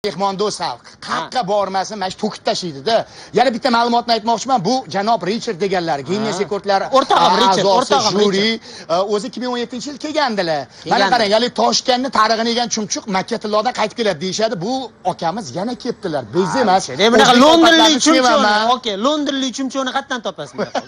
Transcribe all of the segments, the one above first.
Mehmondo'st xalq. Qayerqa bormasin, mana shu to'kib tashlaydi-da. Yana bitta ma'lumotni aytmoqchiman. Bu janob Richard deganlar, Guinness rekordlar O'rtog'im Richard, a'zosi, o'rtog'im juri, o'zi 2017-yil kelgandilar. Mana qarang, hali Toshkentni tarixini yegan chumchuq Makka tillodan qaytib keladi deyishadi. Bu akamiz yana kelibdilar. Biz emas. Bunaqa O'zbek Londonlik ovqatlarini chumchuqni, sevaman. okey, Londonlik chumchuqni qayerdan topasiz bunaqa?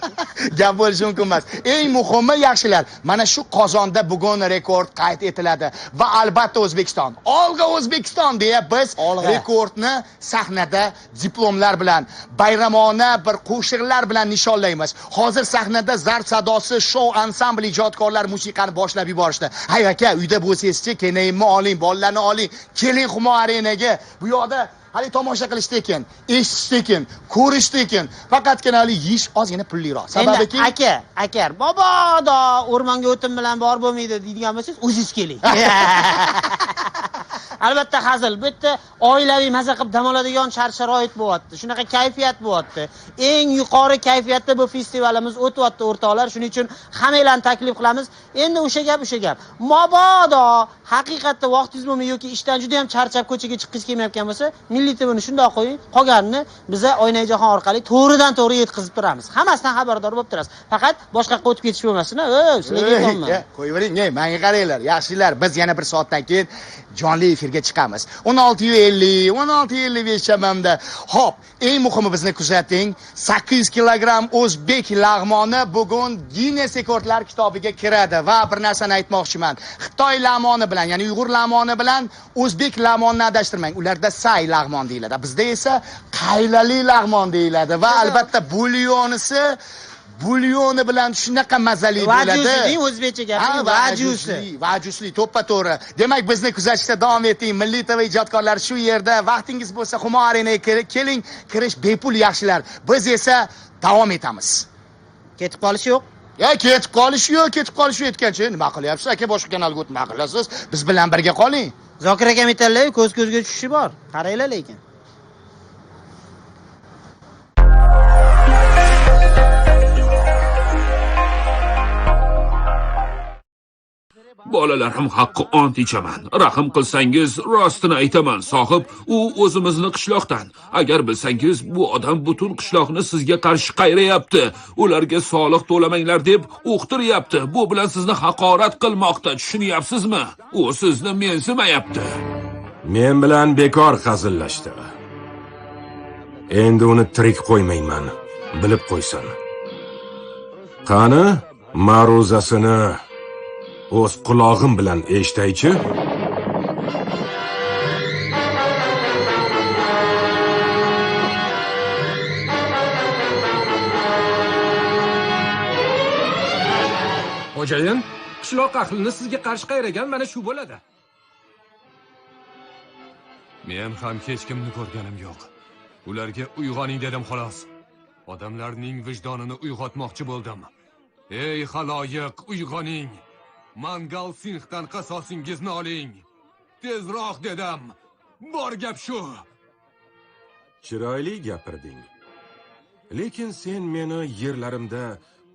Gap bo'lishi mumkin emas. Eng muhimi yaxshilar, mana shu qozonda bugun rekord qayd etiladi va albatta O'zbekiston. Olg'a O'zbekiston deya biz Olg'a. rekordni sahnada diplomlar bilan, bayramona bir qo'shiqlar bilan nishonlaymiz. Hozir sahnada Zarb sadosi shou ansambli ijodkorlar musiqani boshlab yuborishdi. Hay aka, uyda bo'lsangizchi, kenayimni oling, bolalarni oling, keling Humo arenaga. Bu yoqda hali tomosha qilish tekin, eshitish tekin, ko'rish tekin. Faqatgina hali yeyish ozgina pulliroq. Sababiki Endi aka, aka, mabodo o'rmonga o'tin bilan bor bo'lmaydi deydigan bo'lsangiz, o'zingiz keling. Albatta hazil. Bu yerda oilaviy maza qilib dam oladigan shart-sharoit bo'lyapti. Shunaqa kayfiyat bo'lyapti. Eng yuqori kayfiyatda bu festivalimiz o'tyapti o'rtoqlar. Shuning uchun hammanglarni taklif qilamiz. Endi o'sha gap, o'sha gap. Mabodo haqiqatda vaqtingiz bo'lmay yoki ishdan juda ham charchab ko'chaga chiqqingiz kelmayotgan bo'lsa, Milliy TVni shundoq qo'ying, qolganini biza Oynai jahon orqali to'g'ridan to'g'ri yetkazib turamiz. Hammasidan xabardor bo'lib turasiz. Faqat boshqa yoqqa o'tib ketish bo'lmasin, sizlarga aytyapman. Qo'yavering, ey, menga qaranglar. Yaxshilar, biz yana bir soatdan keyin jonli efirga chiqamiz. 16:50, 16:55 chamamda. Xo'p, eng muhimi bizni kuzating. 800 kilogramm o'zbek lag'moni bugun Guinness rekordlar kitobiga kiradi va bir narsani aytmoqchiman. Xitoy lag'moni bilan, ya'ni Uyg'ur lag'moni bilan o'zbek lag'monini adashtirmang. Ularda say lag'mon deyiladi. Bizda esa qaylali lag'mon deyiladi va albatta bulyonisi bulyoni bilan shunaqa mazali bo'ladi. Vajusi deng, o'zbekcha gapiring, vajusi. Vajusli, to'ppa-to'g'ri. Demak, bizni kuzatishda davom eting. Milliy TV ijodkorlari shu yerda. Vaqtingiz bo'lsa Humo arenaga keling, kirish bepul yaxshilar. Biz esa davom etamiz. Ketib qolish yo'q. Ya ketib qolish yo'q, ketib qolish yo'q aytgancha, nima qilyapsiz aka, boshqa kanalga o'tma qilasiz. Biz bilan birga qoling. Zokir akam aytadilar, ko'z ko'zga tushishi bor. Qaranglar lekin. Bolalarim haqqi ont ichaman. Rahm qilsangiz, rostini aytaman, sohib, u o'zimizni qishloqdan. Agar bilsangiz, bu odam butun qishloqni sizga qarshi qayrayapti. Ularga soliq to'lamanglar deb uqtiryapti. Bu bilan sizni haqorat qilmoqda, tushunyapsizmi? U sizni mensimayapti. Men bilan bekor hazillashdi. Endi uni tirik qo'ymayman, bilib qo'ysin. Qani, ma'ruzasini o'z qulog'im bilan eshitaychi. Xo'jayin, qishloq ahlini sizga qarshi qayragan mana shu bo'ladi. Men ham hech kimni ko'rganim yo'q. Ularga uyg'oning dedim xolos. Odamlarning vijdonini uyg'otmoqchi bo'ldim. Ey xaloyiq, uyg'oning. Mangal Singhdan qasosingizni oling. Tezroq dedim. Bor gap shu. Chiroyli gapirding. Lekin sen meni yerlarimda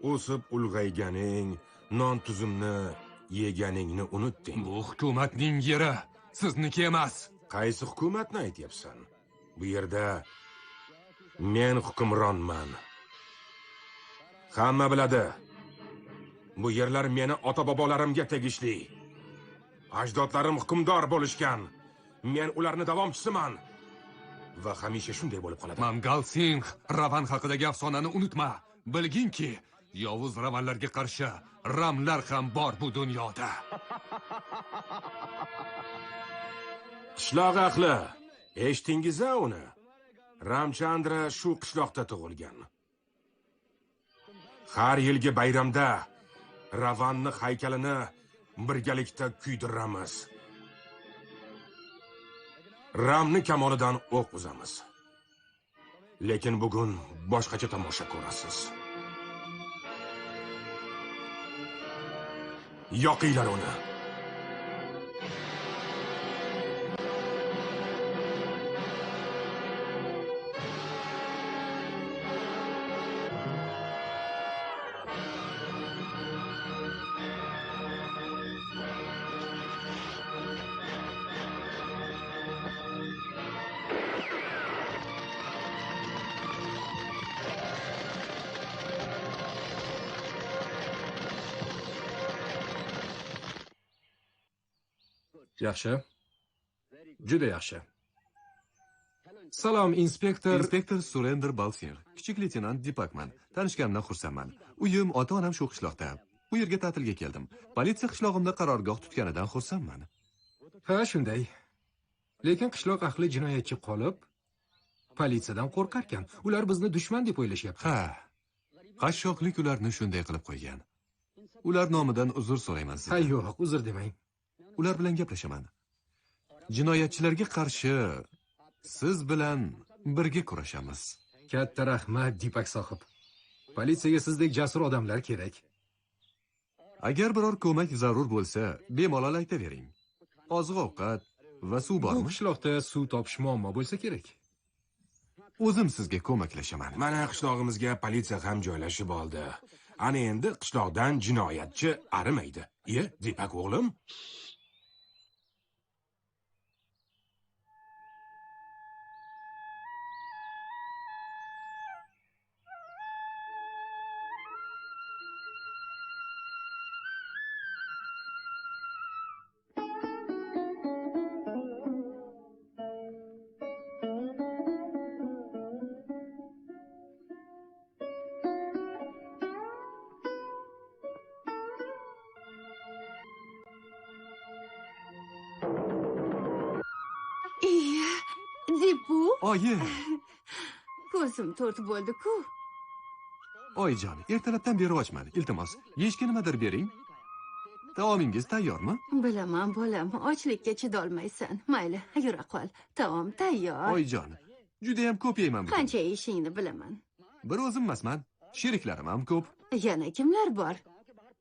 o'sib ulg'ayganing, non tuzimni yeganingni unutding. Bu hukumatning yeri, sizniki emas. Qaysi hukumatni aytyapsan? Bu yerda men hukmronman. Hamma biladi. Bu yerlar meni ota-bobolarimga tegishli. Ajdodlarim hukmdor bo'lishgan. Men ularni davomchisiman. Va hamisha shunday bo'lib qoladi. Mangal Singh, Ravan haqidagi afsonani unutma. Bilginki, yovuz Ravanlarga qarshi ramlar ham bor bu dunyoda. Qishloq ahli, eshitdingiz-a uni? Ramchandra shu qishloqda tug'ilgan. Har yilgi bayramda Ravanni haykalini birgalikda kuydiramiz. Ramni kamonidan o'q uzamiz. Lekin bugun boshqacha tomosha ko'rasiz. Yoqinglar uni. Yaxshi. Juda yaxshi. Salom, inspektor. Inspektor Surendra Balsingh, kichik leytenant Dipakman. Tanishganimdan xursandman. Uyim, ota-onam shu qishloqda. Bu yerga ta'tilga keldim. Politsiya qishlog'imda qarorgoh tutganidan xursandman. Ha, shunday. Lekin qishloq ahli jinoyatchi qolib, politsiyadan qo'rqarkan. Ular bizni dushman deb o'ylashyapti. Ha. Qashshoqlik ularni shunday qilib qo'ygan. Ular nomidan uzr so'rayman sizdan. Ha, yo'q, uzr demang. Ular bilan gaplashaman. Jinoyatchilarga qarshi siz bilan birga kurashamiz. Katta rahmat, Dipak sohib. Politsiyaga sizdek jasur odamlar kerak. Agar biror ko'mak zarur bo'lsa, bemalol aytavering. Oziq-ovqat va suv bormi? Bu qishloqda suv topish muammo bo'lsa kerak. O'zim sizga ko'maklashaman. Mana qishlog'imizga politsiya ham joylashib oldi. Ana endi qishloqdan jinoyatchi arimaydi. Iye, Dipak o'g'lim. Oyi. Ko'zim to'rt bo'ldi-ku. Oyijon, ertalabdan beri ochman. Iltimos, yeyishga nimadir bering. Taomingiz tayyormi? Bilaman, bolam, ochlikka chidolmaysan. Mayli, yura qol. Taom tayyor. Oyijon, juda ham ko'p yeyman bugun. Qancha yeyishingni bilaman. Bir o'zim emasman, sheriklarim ham ko'p. Yana kimlar bor?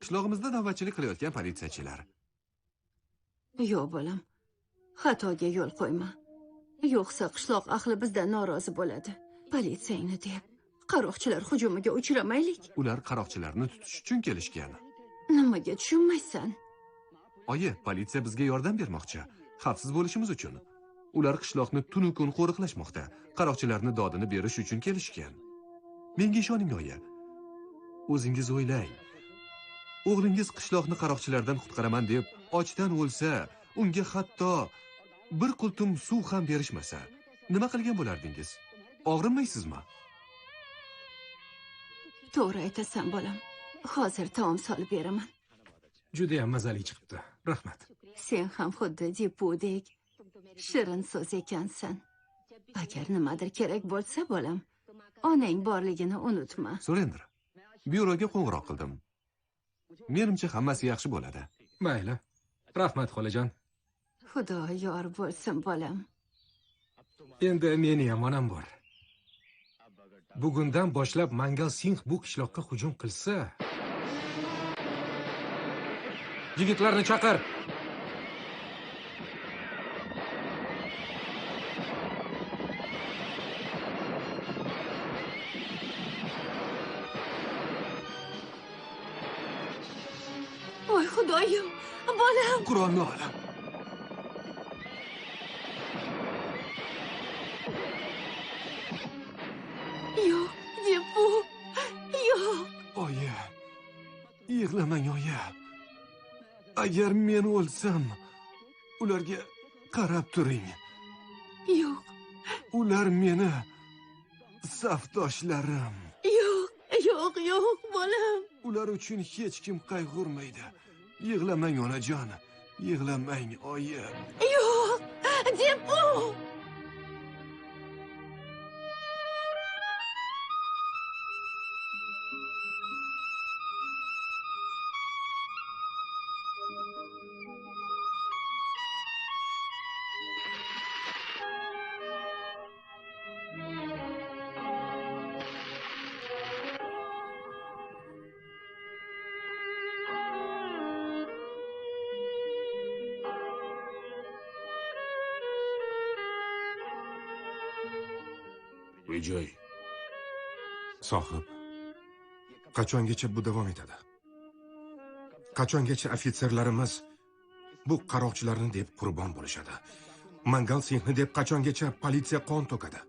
Qishlog'imizda navbatchilik qilayotgan politsiyachilar. Yo'q, bolam. Xatoga yo'l qo'yma. Yo'qsa qishloq ahli bizdan norozi bo'ladi. Politsiyani deb qaroqchilar hujumiga uchramaylik. Ular qaroqchilarni tutish uchun kelishgan. Nimaga tushunmaysan? Oyi, politsiya bizga yordam bermoqchi. Xavfsiz bo'lishimiz uchun. Ular qishloqni tunu kun qo'riqlashmoqda. Qaroqchilarni dodini berish uchun kelishgan. Menga ishoning, oyi. O'zingiz o'ylang. O'g'lingiz qishloqni qaroqchilardan qutqaraman deb ochdan o'lsa, unga hatto bir qultum suv ham berishmasa, nima qilgan bo'lardingiz? Og'rinmaysizmi? To'g'ri aytasan, bolam. Hozir taom solib beraman. Juda ham mazali chiqibdi. Rahmat. Sen ham xuddi Dipudek shirin so'z ekansan. Agar nimadir kerak bo'lsa, bolam, onang borligini unutma. Surendra, byuroga qo'ng'iroq qildim. Menimcha hammasi yaxshi bo'ladi. Mayli. Rahmat, xolajon. Xudo yor bo'lsin, bolam. Endi meni ham onam bor. Bugundan boshlab Mangal Singh bu qishloqqa hujum qilsa, yigitlarni chaqir. Voy Xudoyim, bolam. Qur'onni ol. Yo'q, Dipu. Yo'q. Oyi, yig'lamang, oyi. Agar men o'lsam, ularga qarab turing. Yo'q. Ular meni safdoshlarim. Yo'q, yo'q, yo'q, bolam. Ular uchun hech kim qayg'urmaydi. Yig'lamang, onajon. Yig'lamang, oyi. Yo'q, Dipu. Vijay. Sohib, qachongacha bu davom etadi? Qachongacha ofitserlarimiz bu qaroqchilarni deb qurbon bo'lishadi? Mangal Singhni deb qachongacha politsiya qon to'kadi?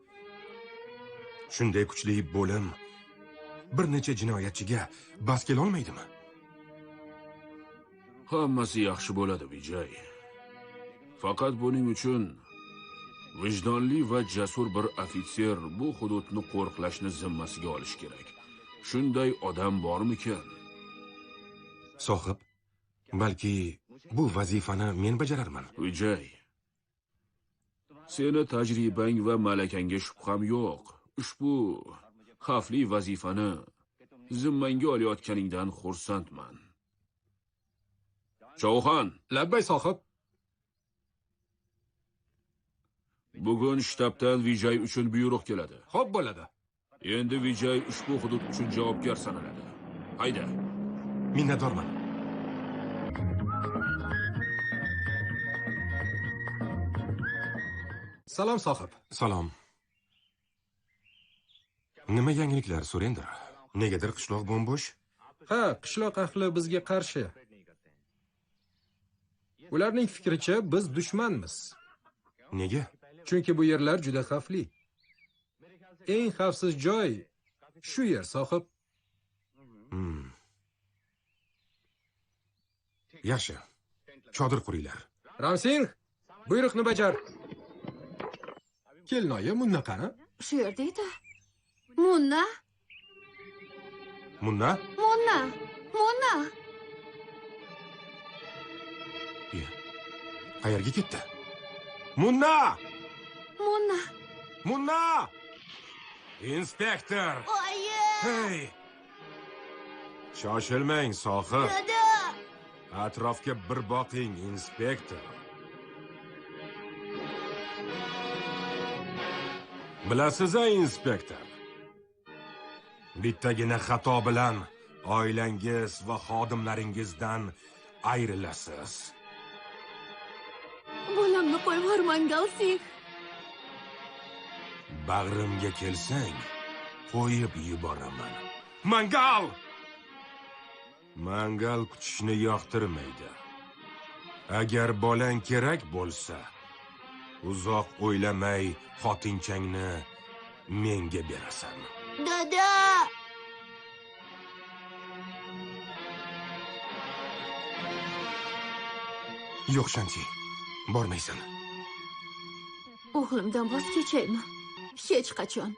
Shunday kuchli bo'lim bir necha jinoyatchiga bas kela olmaydimi? Hammasi yaxshi bo'ladi, Vijay. Faqat buning uchun vijdonli va jasur bir ofitser bu hududni qo'riqlashni zimmasiga olish kerak. Shunday odam bormikan? Sohib, balki bu vazifani men bajararman. Vijay, seni tajribang va malakangga shubham yo'q. Ushbu xavfli vazifani zimmangga olayotganingdan xursandman. Chouhan. Labbay sohib. Bugun shtabdan Vijay uchun buyruq keladi. Xo'p bo'ladi. Endi Vijay ushbu hudud uchun javobgar sanaladi. Hayda. Minnatdorman. Salom sohib. Salom. Nima yangiliklar, Surendra? Negadir qishloq bo'm-bo'sh? Ha, qishloq ahli bizga qarshi. Ularning fikricha biz dushmanmiz. Nega? Chunki bu yerlar juda xavfli. Eng xavfsiz joy shu yer, sohib. Yaxshi. Chodir quringlar. Ramsingh, buyruqni bajar. Kelinoyi, Munna qani? Shu yerda edi. Munna? Munna? Munna! Munna! Qayerga ketdi? Munna! Munna! Munna! Inspektor! Oyi! Hey! Shoshilmang, sohib. Dada! Atrofga bir boqing, inspektor. Bilasiz-a, inspektor? Bittagina xato bilan oilangiz va xodimlaringizdan ayrilasiz. Bolamni qo'yib yubormang, Singh. Bag'rimga kelsang, qo'yib yuboraman. Mangal! Mangal kutishni yoqtirmaydi. Agar bolang kerak bo'lsa, uzoq o'ylamay xotinchangni menga berasan. Dada! Yo'q, Shanti, bormaysan. O'g'limdan voz kechaymi? Hech qachon.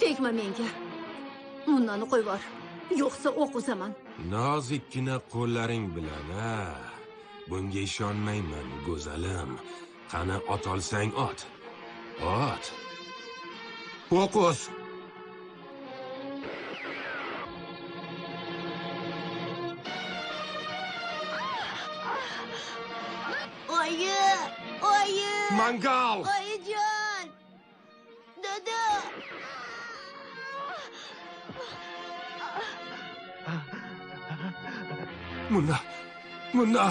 Tegma menga. Munnani qo'yib yubor. Yo'qsa o'q uzaman. Nozikkina qo'llaring bilan, ha. Bunga ishonmayman, go'zalim. Qani ot olsang ot. Ot. O'q uz. Oyi! Oyi! Mangal! Oyijon! Dada! Munna! Munna!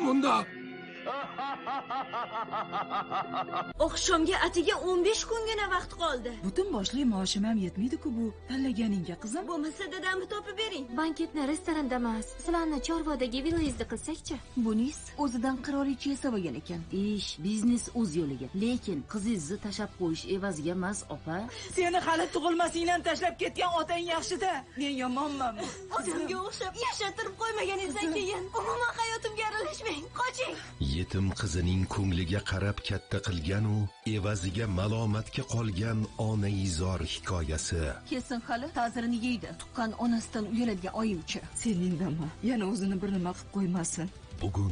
Munna! Oqshomga atiga 15 kungina vaqt qoldi. Butun boshli maoshim ham yetmaydi-ku bu tanlaganingga, qizim. Bo'lmasa dadamni topib bering. Banketni restoranda emas, sizlarni Chorvodagi villangizda qilsak-chi? Bunis o'zidan qirolicha yasab olgan ekan. Ish, biznes o'z yo'liga, lekin qizingizni tashlab qo'yish evaziga emas, opa. Seni hali tug'ilmasingdan tashlab ketgan otang yaxshi-da, men yomonmanmi? O'zimga o'xshab yashatirib qo'ymaganingizdan keyin umuman hayotimga aralashmang. Qoching. Yetim qizining ko'ngliga qarab katta qilgan u evaziga malomatga qolgan onaizor hikoyasi. Kelsin hali ta'zirini yeydi. Tuqqan onasidan uyaladigan oyimcha. Sen indama, yana o'zini bir nima qilib qo'ymasin. Bugun